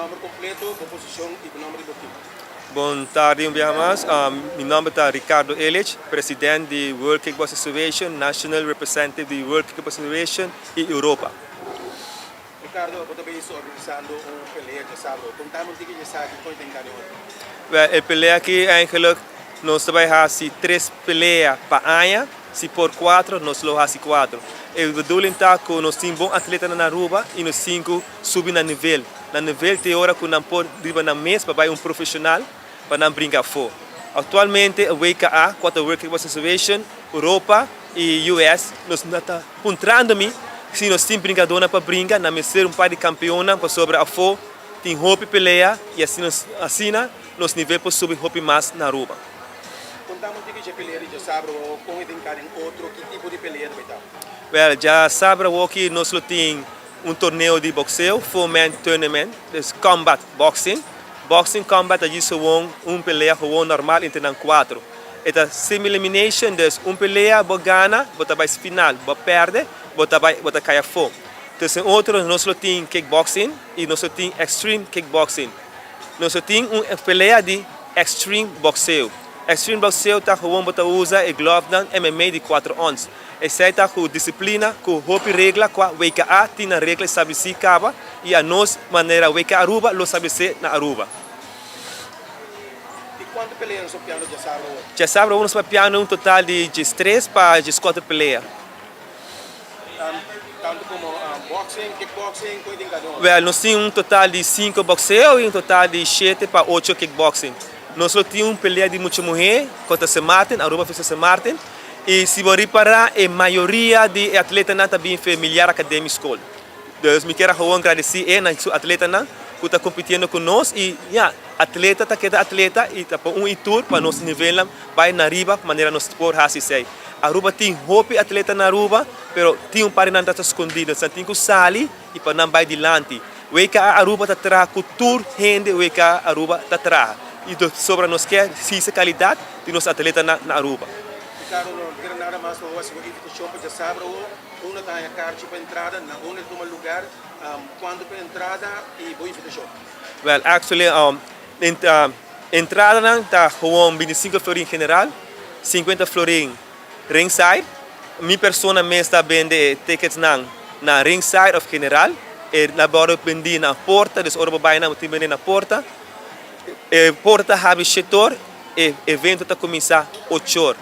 nòmber kompleto, bo posishon i bo nòmber di bo tim. Bon tardi un biaha mas. Mi nòmber ta Ricardo Illich, president di World Kickboxing Association, National Representative di World Kickboxing Association i Europa. Ricardo, bo ta bezig organisando un pelea djasabro. Kontami un tiki djesaki kon e ta hinka den otro. Wèl, e pelea aki eigenlijk nos ta bai hasi tres pelea pa aña. Si por cuatro, nos lo haci cuatro. E bedoeling ta cu nos tin bon atletanan na Aruba y nos tin cu subi nan nivel. Nan nivel te ora cu nan por riba nan mes pa bay un profesional pa nan brinca afo. Actualmente e WKA, cua ta World Kickboxing Association, Europa y US, nos na ta puntrando mi si nos tin brincadonan pa brinca, nan mester un par di campeonnan pasobra afo tin hopi pelea y asina nos nivel por subi hopi mas na Aruba. Konta un tiki dje pelea di djasabra awor, kon e tin kar den otro, ki tipo di pelea ta bai ta? Wèl, djasabra awor ki nos lo tin un torneo di bokseo, four man tournament, dus combat boxing. Boxing combat ta djis gewoon un pelea gewoon normal entre nan kuatro. E ta semi elimination, dus un pelea bo gana, bo ta bai final, bo pèrdè, bo ta bai bo ta kai afó. Tussen otro nos lo tin kickboxing i nos lo tin extreme kickboxing. Nos lo tin un pelea di Extreme Boxeo. Extreme Boxeo ta gewoon bo ta usa e glovenan MMA di cuatro ons. Esey ta cu disciplina, cu hopi regla cua WKA tin nan regla estableci caba y anos manera WK Aruba lo establece na Aruba. Di cuanto pelea nos ta piando djasabra awor? Djasabra awor nos ta piando un total di diestres pa diescuatro pelea. Tanto como boxing, kickboxing, con e tin cada un? Wel, nos tin un total di cinco boxeo y un total di shete pa ocho kickboxing. Nos lo tin un pelea di mucha muher contra Sint Maarten, Aruba versus Sint Maarten. Y si bo ripara e mayoria di e atletanan ta bin fe Miliar Academy School. Dus mi kier a gewoon gradeci e na su atletanan cu ta compitiendo cu nos y ya, atleta ta keda atleta y ta pa un y tur pa nos nivelnan bay na riba manera nos por haci esey. Aruba tin hopi atleta na Aruba, pero tin un par di nan ta scondi, nos nan tin cu sali y pa nan bay dilanti. WKA Aruba ta traha cu tur hende WKA Aruba ta traha y sobra nos kier hisa calidad di nos atletanan na Aruba. Ricardo, no kere nada mas pa bo haci bo invitacion pa djasabra awo, unda ta haña karchi pa entrada, na unda ta tuma lugar, cuanto pa entrada y bo invitacion. Well, actually, Entradanan ta gewoon bintisinko florin general, sinkuenta florin ringside. Mi persona mes ta bende e ticketsnan na ringside of general. E na wòrdu bendí na porta, dus ora bo bai nan bo tin bende na porta. E porta ta habri shetor, e evento ta kuminsá ochor.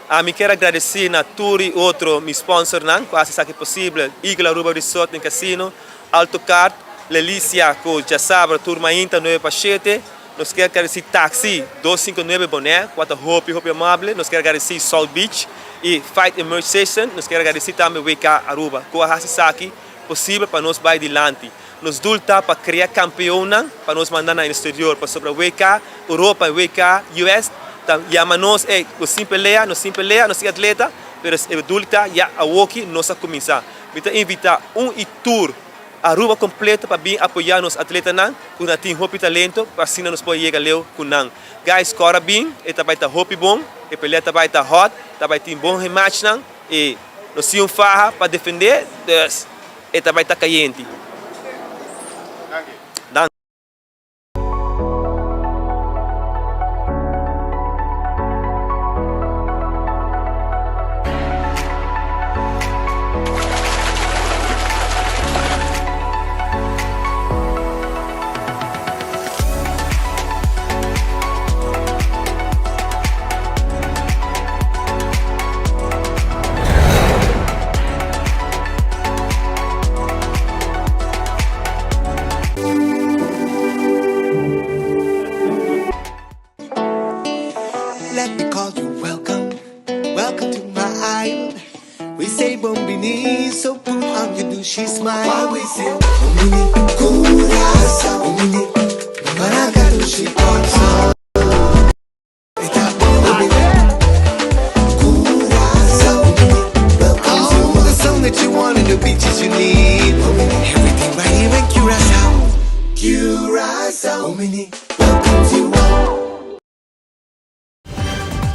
Ami kier agradesí na tur i otro mi sponsornan ku hasi esaki posibel, Eagle Aruba Resort and Casino, Alto Card, Lelicia ku djasabra tur mainta nuebe pa shete. Nos kier agradesí Taxi 259 Bonaire ku a ta hopi hopi amable. Nos kier agradesí South Beach i Fight Emerge Session. Nos kier agradesí tambe WK Aruba ku a hasi esaki posibel pa nos bai dilanti. Nos doel ta pa krea kampeonnan pa nos manda na exterior pasobra WK Europa i WK US ta yama nos ey nos sin pelea, nos sin pelea, nos sin atleta pero e doel ta ya awoki nos a kuminsá. Mi ta invitá un i tur Aruba completo pa bin apoya nos atletanan cu na tin hopi talento pa asina nos por yega leu cu nan. Guys cora bin e ta bay ta hopi bon, e pelea ta bay ta hot, ta bay tin bon rematchnan y nos tin un faha pa defende dus e ta bay ta cayente. Danki. Let me call you welcome, welcome to my island. We say bon bini, so put on your dushi smile. Why we say bon bini, Curaçao, bon bini, Maracatu, Kòrsou.